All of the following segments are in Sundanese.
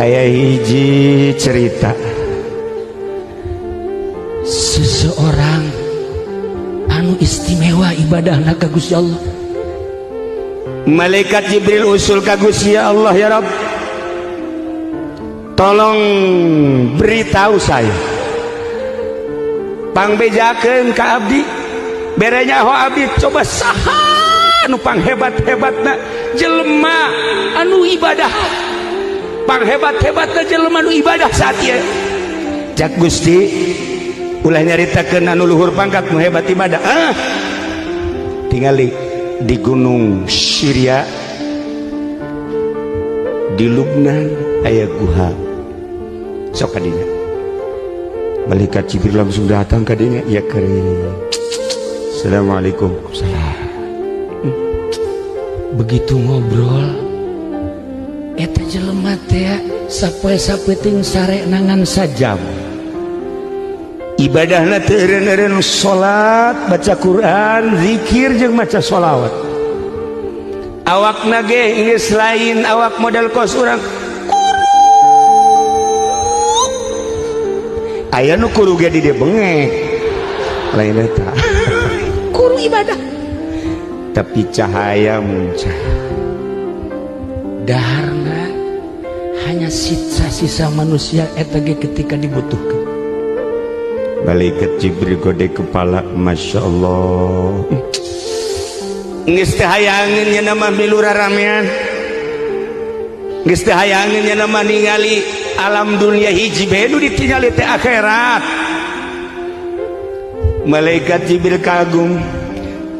Aya hiji cerita seseorang anu istimewa ibadahna ka Gusti Allah. Malaikat Jibril usul ka Gusti Allah, ya Rabb, tolong beritahu saya, pangbejakeun ka abdi, bere nyaho abdi, coba saha anu panghebat-hebatna jelema anu ibadah, panghebat-hebatna jelema anu ibadah saat ieu. Cak Gusti, ulah nyaritakeun anu luhur pangkat nu hebat ibadah. Ah, tingali di gunung Syria, di Lubnan aya guha, sok kadinya. Malaikat Jibril langsung datang kadinya, ya kering. Assalamualaikum. Salam. Begitu ngobrol eta jelema teh sapoe sapeuting sare nangan sajam. Ibadahna teu eureun-eureun salat, baca Quran, zikir jeung maca sholawat. Awakna ge geus lain awak model kos urang. Aya nu kuru ge di dieu bengek, lain eta. Kuru ibadah. Tapi cahaya muncul. Daharna hanya sisa-sisa manusia eta ge ketika dibutuhkan. Malaikat Jibril gode kepala, Masya Allah, geus teu hayangeun nya nama milu raramean, geus teu hayangeun nya nama ningali alam dunia, hiji bae nu ditingali teh akhirat. Malaikat Jibril kagum.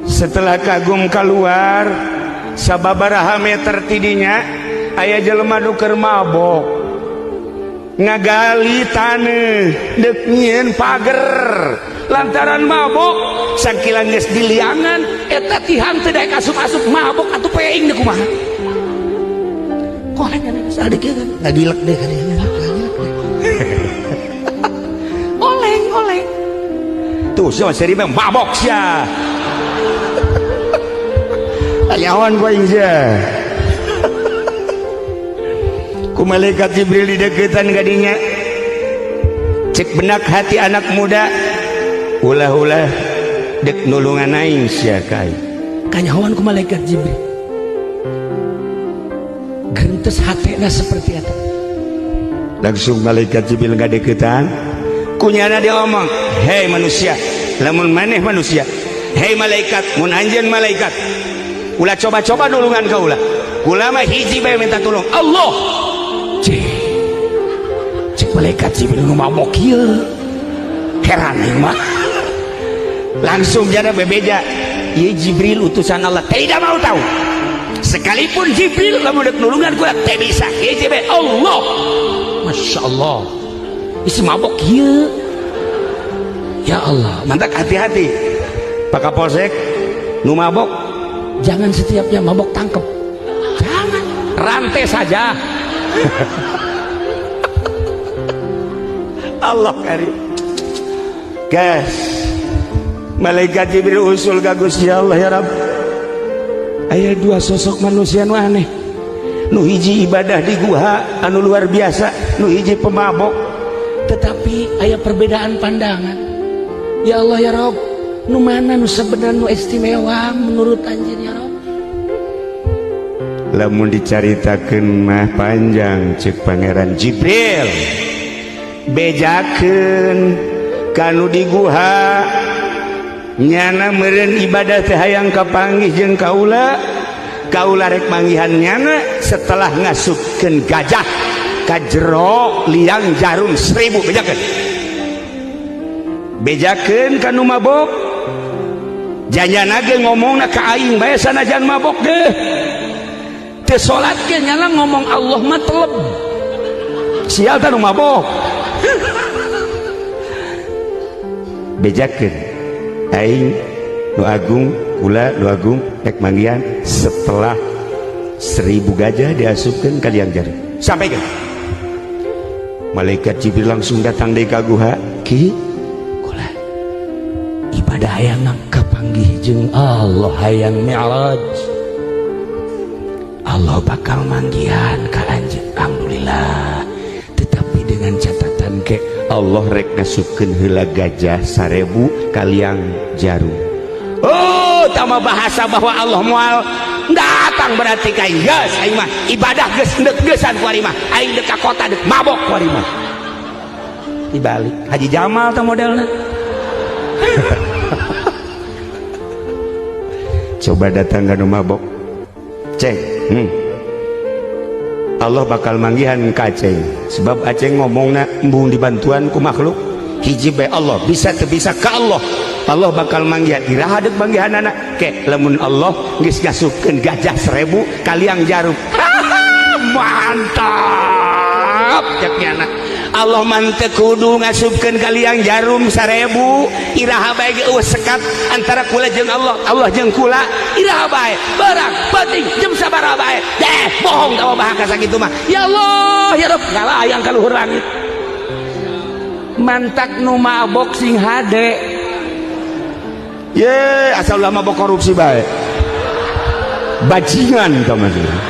Setelah kagum keluar sababaraha meter tidinya aya jelema nu keur mabok ngagali taneuh deuk nyieun pager. Lantaran mabok sakilang geus diliangan eta tihang teu daek asup-asup, mabok atuh peing deui kumaha. Kok hanya salah kieu kan ngagilek deh kan, ngagilek deh. Oleng oleng. Tuh sia seri mabok sia. Tanyawan ku aing sia. Ku malaikat Jibril dideketan kadinya. Cek benak hati anak muda, ulah-ulah dek nulungan aing sia kai. Kanyahoan ku malaikat Jibril, gerentes hatena seperti eta. Langsung malaikat Jibril ngadeketan, kunyana dia omong, hei manusia, lamun maneh manusia, hei malaikat, mun anjeun malaikat, ulah coba-coba nulungan kaula, kula mah hiji bae minta tolong Allah. Cek cek malaikat Jibril, nu mabok ieu, heran ieu mah. Langsung jada bebeja, ieu Jibril utusan Allah, tidak mau tahu, sekalipun Jibril lamun dek nulungan kula teu bisa, hiji bae, Allah. Masya Allah, isi mabok ieu, ya Allah. Mantap, hati-hati Pak Kapolsek nu mabok. Jangan setiapnya mabok tangkep, jangan, rantai saja. Allah karim. Guys, malaikat Jibril usul ka Gusti Allah, ya Rabb, aya dua sosok manusia nu aneh, nu hiji ibadah di guha anu luar biasa, nu hiji pemabok. Tetapi aya perbedaan pandangan. Ya Allah, ya Rob, nu mana nu sebenarnya nu istimewa menurut anjeun, ya Rob? Lamun dicaritakeun mah panjang. Cek Pangeran Jibril, bejakeun kanu di guha, nyana meureun ibadah teh hayang kapanggih jeung kaula, kaula rek manggihan nyana setelah ngasupkeun gajah ka jero liang jarum 1000. Bejakeun, bejakeun kanu mabok, janyana ge ngomongna ka aing bae sanajan mabok ge Teu salat ge nyana ngomong Allah mah teleb. Sial tah nu mabok. Bejakeun aing nu agung, kula nu agung rek manggihan setelah 1000 gajah diasupkeun ka liang jarum. Sampaikan. Malaikat Jibril langsung datang deui ka guha. Ki, kula ibadah hayang kapanggih jeung Allah, hayang mi'raj, Allah bakal manggihan ka anjeun. Alhamdulillah. Dengan catatan ke Allah rek ngasupkeun heula gajah 1000 kaliang jarum. Oh, tama bahasa bahwa Allah moal datang berarti ka aing geus, aing mah ibadah geus endek geusan ku ari mah, aing dek ka kota dek mabok ku ari mah. Dibalik Haji Jamal teh modelna. Coba datang ka nu mabok, ceng, Allah bakal manggihan ka Aceng sebab Aceng ngomongna embung dibantuan ku makhluk hiji bae. Allah bisa teu bisa ka Allah, Allah bakal manggihan. Iraha deuk manggihanana ke lamun Allah geus ngasupkeun gajah 1000 kaliang jarum? Mantap cek nyana. Allah mah teu kudu ngasupkeun kaliang jarum 1000, iraha bae ge eueuh sekat antara kula jeung Allah, Allah jeung kula. Iraha bae berang penting jam sabaraha bae deh. Bohong tawa bahasa sakitu mah. Ya Allah ya Rabb, ngalayang ka luhur langit. Mantak nu mabok sing hade. Ye, asal ulah mabok korupsi bae, bajingan tau maksudnya.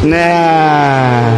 Nah,